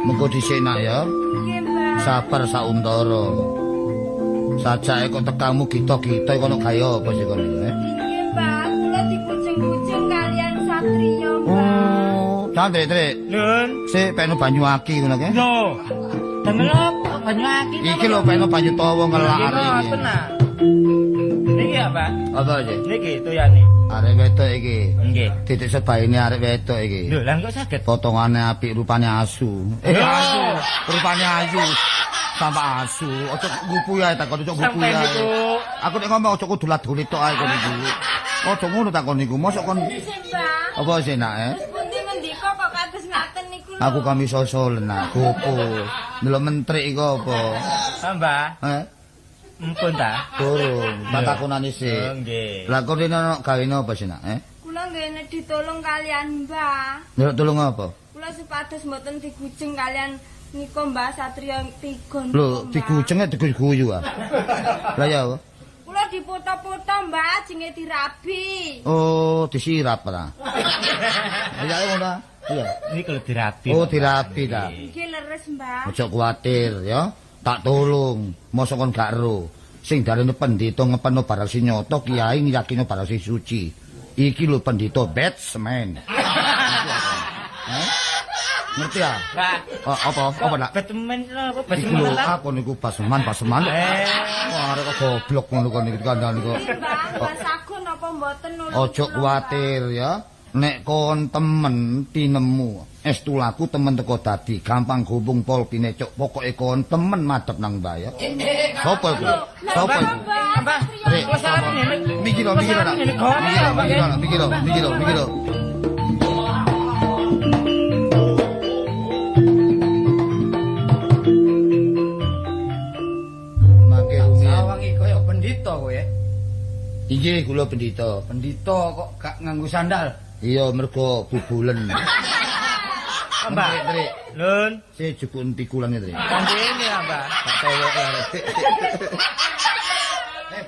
Mengko dhisik nak ya. Nggih, Mbah. Sabar sauntara. Sajake kok tekamu gita-gita kono gawe apa sih kono, eh? Nggih, Mbah. Kula dikucing-kucing kalian satriya, Mbah. Oh, candre, Trik. Nun. Sik peno banyu aki ngono ke? Lho. Damel apa banyu aki? Iki lho peno banyu tawa ngelak Nggih, arek iki. ngoten nah. Niki ya, Pak. Apa sih? Niki toyane. Arek wedok iki. Nggih. Titik sebaine arek wedok iki. Lho, lah kok saged? Potongane apik, rupane asu. Eh, asu. Rupane ayu. Tambah asu. Ojo ngupu ya takon ojo ngupu Sampeyan ya. niku. Aku nek ngomong ojo kudu ladulit tok ae kon iku. Ojo ngono takon niku. Mosok kon Sik, Mbah. apa sih nak eh? Terus pundi ngendika kok kados ngaten niku lho. Aku kami sosolen nak gopo. Ndelok mentrik iku apa? Mbah, Eh, empun ta? durung. Tak takonane Oh, sik. nggih. Lah kon rene ono gawene apa sih nak eh? Kula nggih ditolong kalian, Mbah. Ndelok tulung apa? Kula supados mboten digucing kalian nika Mbah Satria tiga niku, Lho, Mbah. digucenge diguyu ah. Lah ya apa? Kula dipoto-poto, Mbah, jenge dirabi. Oh, disirap ta. Ya ngono ta? Iya. Niki lho dirabi. Oh, dirabi ta. Nggih leres, Mbah. Aja kuwatir ya. Tak tolong. Mosok kon gak ero. Sing darane pendhita ngepeno barang sing nyata, kiai ngiyakino barang sing suci. Iki lho pendhita Batman. Eh? Ngerti ya? Lah, Oh, apa? Apa nak? Batman apa Iku lho Batman ta? aku niku baseman, baseman. Eh, Wah, arek kok goblok ngono kon iki kandhane kok. Nggih, Mbah, Mbah sagun napa mboten nulung. Ojo kula, Mbah? kuwatir ya. Nek kon temen tinemu, estu laku temen teko dadi gampang gubung pol pinecok. Pokoke kon temen madhep nang mbah ya. Sopo iku? Sopo iku? Mbah, Rek, kok salah ngene? Mikir lho, mikir lho, nak. Ngene kok. Mikir lho, mikir lho, mikir lho, mikir lho, mikir lho. Inggih kula pendhita. Pendhita kok gak nganggo sandal? Iya mergo bubulen. Mbah. Trik. Nun. Si jukun pikulane, Trik. Kandhene ya, Mbah. Tak towoke arek.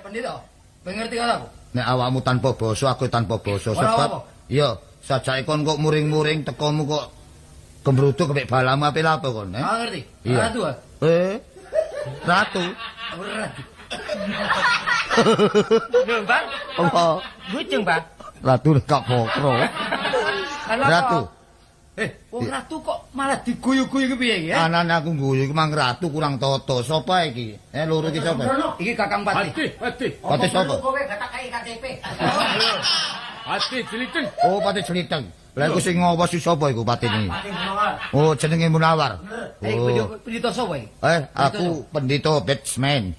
Pendhita, kowe ngerti karo aku? Nek awakmu tanpa basa, aku tanpa basa sebab iya, sajake kon kok muring-muring tekomu kok gemruduk kepek balamu ape lapo kon, eh? Ah, ngerti. Iya. Ratu. Ah? Ratu. Ratu. Lho, Mbah. Apa? Bujeng, Mbah. Ratu gak bokro. Ratu. Wong ratu kok malah diguyu-guyu ki piye iki, eh? Anane aku guyu iki mang ratu kurang toto. Sapa iki? Loro iki sapa? Iki Kakang Patih. Patih, Patih. Patih sapa? Kowe gak tak kai KTP. Patih Jeliteng. Oh, Patih Jeliteng. Lah iku sing ngawas sapa iku patine? Patih Munawar. Oh, jenenge Munawar. Oh. Pendhita sapa iki? Aku pendhita batsman.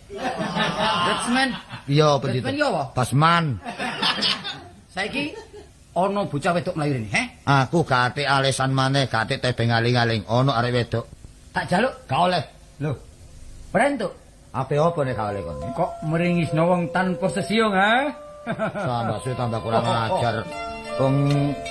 Batsman. Iya, pendhita. Batsman ki apa? Basman. Saiki ana bocah wedok mlayu rene, he? Aku gak atik alesan maneh, gak atik tebeng aling-aling. Ana arek wedok. Tak jaluk. Gak oleh. Lho. Prentuk. Ape apa nek gak oleh kon? Kok meringisno wong tanpa sesiung, ha? Tambah suwe tambah kurang ajar. Wong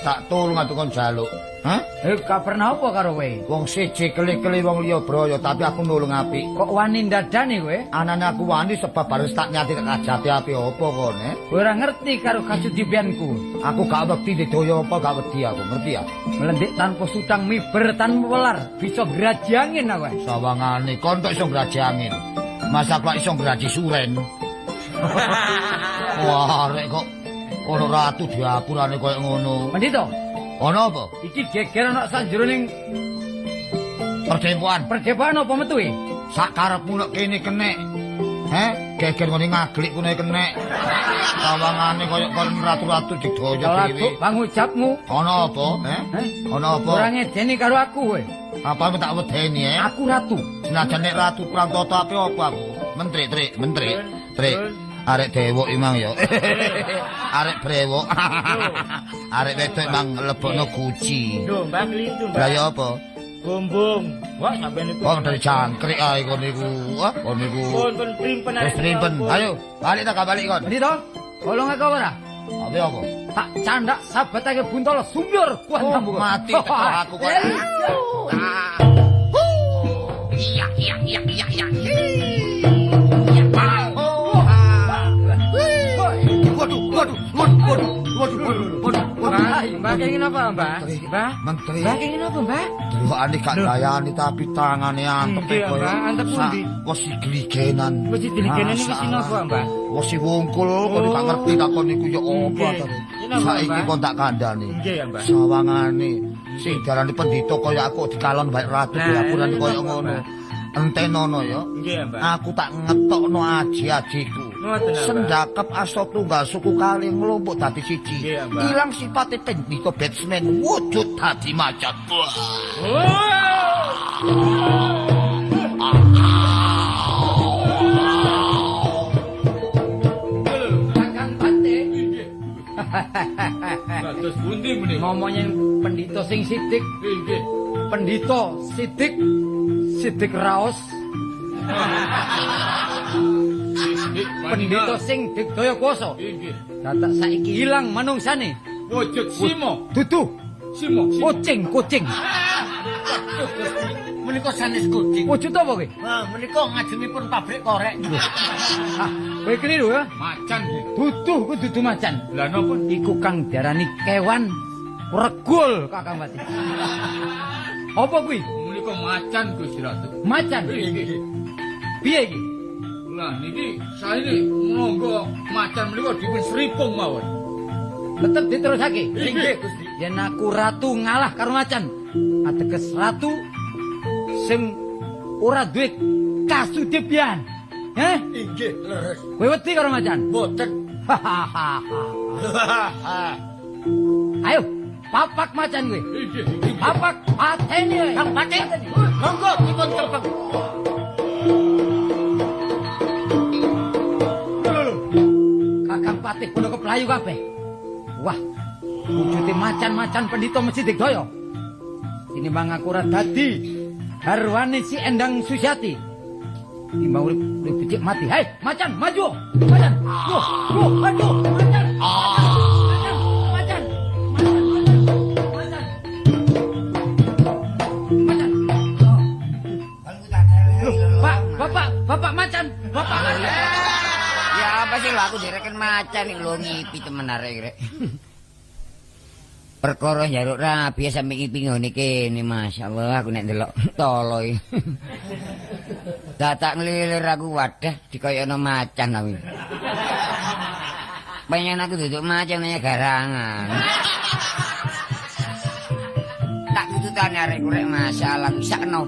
tak tulung atuh kon jaluk. Hah? Gak pernah apa karo kowe? Wong siji keli-keli wong liya broyo, tapi aku nulung apik. Kok wani ndadani kowe? Anane aku wani sebab bareng tak nyati tak kajati api apa kon, eh? Kowe ora ngerti karo kasudibianku. Aku gak wedi didaya apa gak wedi aku, ngerti ya? Melendik tanpa sutang, miber tanpa welar, bisa ngraji angin aku. Sawangane kon tok iso ngraji angin. Masa kok iso ngraji suren. Wah, rek kok ono ratu diapurane koyo ngono. Pendhita, Ono apa? iki geger ana sanjroning Perdepokan. perdepokan apa metu e? Sak karepmu nek kene kenek. Heh, geger ngene ngaglik kene kenek. Sawangane koyo kon ratu-ratu digdaya dhewe. Kelabuk pangucapmu. Ono apa, heh? Heh? Ono apa? Ora ngedeni karo aku kowe. Apa tak wedeni, eh? Aku ratu. Senajan nek ratu kurang toto ape apa aku? Menteri, Trik, menteri. Trik. Arek dewok imang ya. Arek brewok. Arek wedok emang lebokno guci. Lho, Mbah klintu, Mbah. Lah ya apa? Gombong. Wah, sampean niku. Wong dari jangkrik ae kon niku. Wah, kon niku. Pun pun primpen Wis primpen. Ayo, balik ta gak balik kon. Pendhita, tolong aku ora? Ape apa? Tak candak sabatake buntol sumbyur kuat Oh, mati teko aku kok. Iya iya iya iya iya. Waduh, waduh, waduh, waduh, waduh, waduh, waduh. Mbah, kenging apa, Mbah? Mbah? Menteri. Mbah kenging apa, Mbah? Delokane gak dayane tapi tangane antep Nggih, koyo. Mbah, antep pundi? Wesi gligenan. Wesi gligenan iki wesi napa, Mbah? Wesi wungkul kon gak ngerti takon niku ya apa Nggih. ta. Ini apa, Saiki Mbah? kon tak kandhani. Nggih, ya, Mbah. Sawangane sing diarani pendhita kaya aku dikalon baik ratu Nah, diapurane ini kaya napa, ngono. Mbah? Entenono ya. Nggih, Mbah. Aku tak ngetokno aji-ajiku. Ngoten, Mbah. Sendakep asa tunggal suku kali nglumpuk dadi siji. Nggih, Mbah. Ilang sipate pendhita batsman wujud dadi macan. Kakang Patih. Dados pundi menika? Ngomongnya pendhita sing sidik, Nggih. pendhita sidik, sidik raos, Nggih, pendhita sing digdaya kuasa. Nggih. Dadak saiki ilang manungsane. Wujud simo. Dudu Simo. Simo. kucing, kucing. Menika sanes kucing. Wujud apa kowe? Wah, menika ngajengipun pabrik korek. Ah, kowe keliru ya. Macan nggih. Dudu ku dudu macan. Lah napa? Iku kang diarani kewan regul Kakang Patih. Apa kuwi? Menika macan Gusti Ratu. Macan. Nggih. Piye iki? Lah niki saene monggo macan menika dipun sripung mawon. Tetep diterusake. Nggih Gusti. Yen aku ratu ngalah karo macan, ateges ratu sing ora duwe kasudibyan. Heh? Inggih, leres. Kowe wedi karo macan? Boten. Ayo, papak macan kowe. Nggih. Nggih. Papak pateni kowe. Kang Patih, monggo dipun tepeng. Kakang Patih padha keplayu kabeh. Wah, wujude macan-macan pendhita mesti digdaya. Tinimbang aku ora dadi garwane si Endang Susiati. Timbang urip urip becik mati. Hei, macan, maju. Macan. Yo, yo, maju, macan. Macan, macan. Macan. Macan. Loh, Pak, Bapak, Bapak macan, Bapak macan. Ya apa sih lho aku direken macan iki lho ngipi temen arek rek. Perkara njaluk rabi sampe ngipi ngene kene masyaallah aku nek ndelok tolo iki. Dadak nglilir aku wadah dikoyokno macan aku. Pengen aku duduk macan nanya garangan. Tak tututane arek rek masyaallah sakno.